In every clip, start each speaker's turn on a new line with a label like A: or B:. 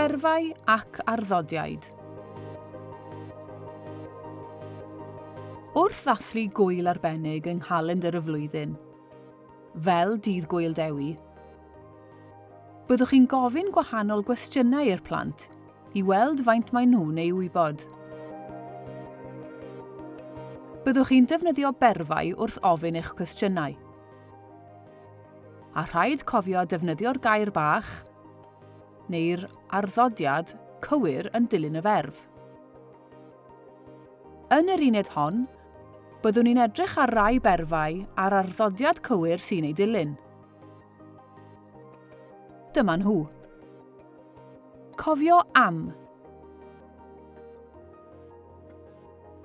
A: Berfau ac arddodiaid. Wrth ddathlu gŵyl arbennig yng nghalendr y flwyddyn, fel Dydd Gŵyl Dewi, byddwch chi'n gofyn gwahanol gwestiynau i'r plant i weld faint maen nhw'n ei wybod. Byddwch chi'n defnyddio berfau wrth ofyn eich cwestiynau. A rhaid cofio defnyddio'r gair bach, neu'r arddodiad cywir yn dilyn y ferf. Yn yr uned hon, byddwn ni'n edrych ar rai berfau a'r arddodiad cywir sy'n ei dilyn. Dyma nhw. Cofio am.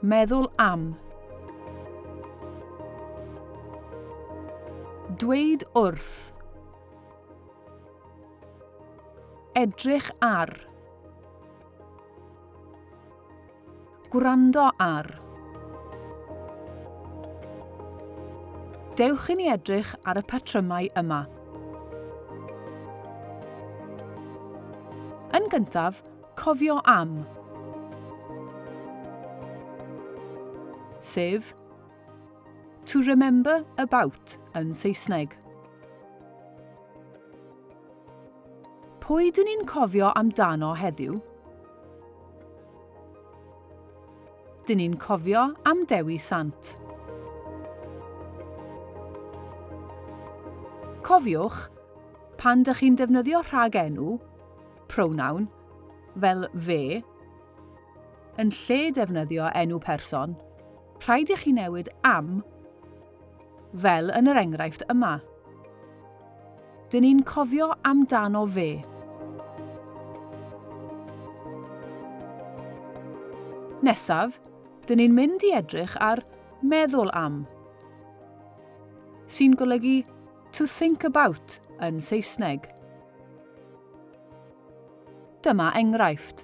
A: Meddwl am. Dweud wrth. Edrych ar. Gwrando ar. Dewch i ni edrych ar y patrymau yma. Yn gyntaf, Cofio am. Sef To remember about yn Saesneg. Pwy dyn ni'n cofio amdano heddiw? Dyn ni'n cofio am Dewi Sant. Cofiwch, pan dych chi'n defnyddio rhag-enw, pronoun, fel fe, yn lle defnyddio enw person, rhaid i chi newid am, fel yn yr enghraifft yma. Dyn ni'n cofio amdano fe. Nesaf, dyn ni'n mynd i edrych ar meddwl am, sy'n golygu to think about yn Saesneg. Dyma enghraifft.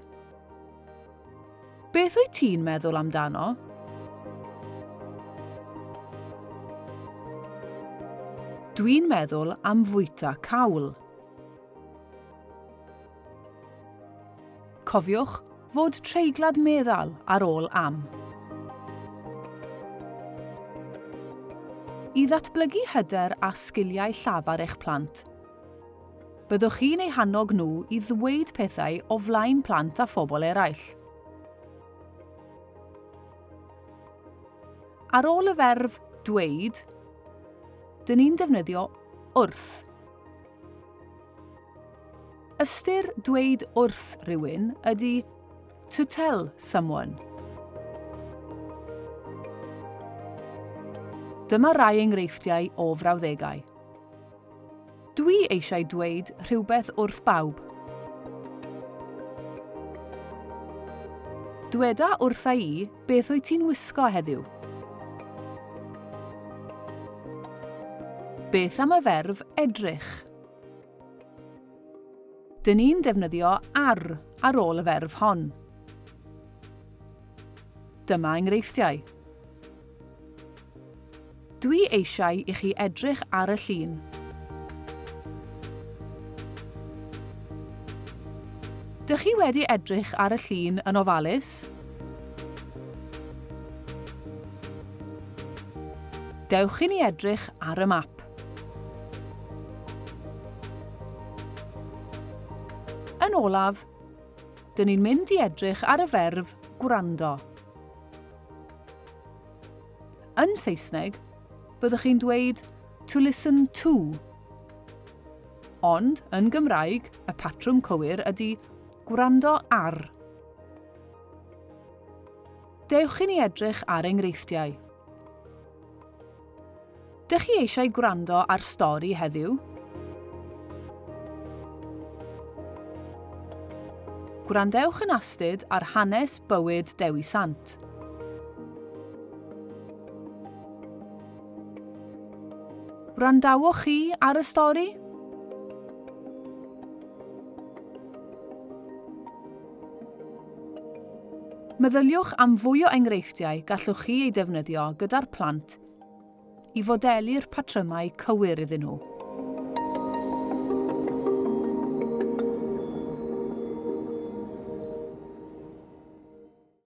A: Beth wyt ti'n meddwl amdano? Dwi'n meddwl am fwyta cawl. Cofiwch fod treiglad meddal ar ôl am. I ddatblygu hyder a sgiliau llafar eich plant, Byddwch chi'n eu hannog nhw i ddweud pethau o flaen plant a phobl eraill. Ar ôl y ferf dweud, dyn ni'n defnyddio wrth. Ystyr dweud wrth rhywun ydy to tell someone. Dyma rai enghreifftiau o frawddegau. Dwi eisiau dweud rhywbeth wrth bawb. Dweda wrtha i beth wyt ti'n wisgo heddiw. Beth am y ferf edrych? Dyn ni'n defnyddio ar ar ôl y ferf hon. Dyma enghreifftiau. Dwi eisiau i chi edrych ar y llun. Dych chi wedi edrych ar y llun yn ofalus? Dewch i ni edrych ar y map. Yn olaf, dyn ni'n mynd i edrych ar y ferf gwrando. Yn Saesneg, byddwch chi'n dweud to listen to. Ond, yn Gymraeg, y patrwm cywir ydy gwrando ar. Dewch i ni edrych ar enghreifftiau. Dych chi eisiau gwrando ar stori heddiw? Gwrandewch yn astud ar hanes bywyd Dewi Sant. Wrandawoch chi ar y stori? Meddyliwch am fwy o enghreifftiau gallwch chi eu defnyddio gyda'r plant i fodelu'r patrymau cywir iddyn nhw.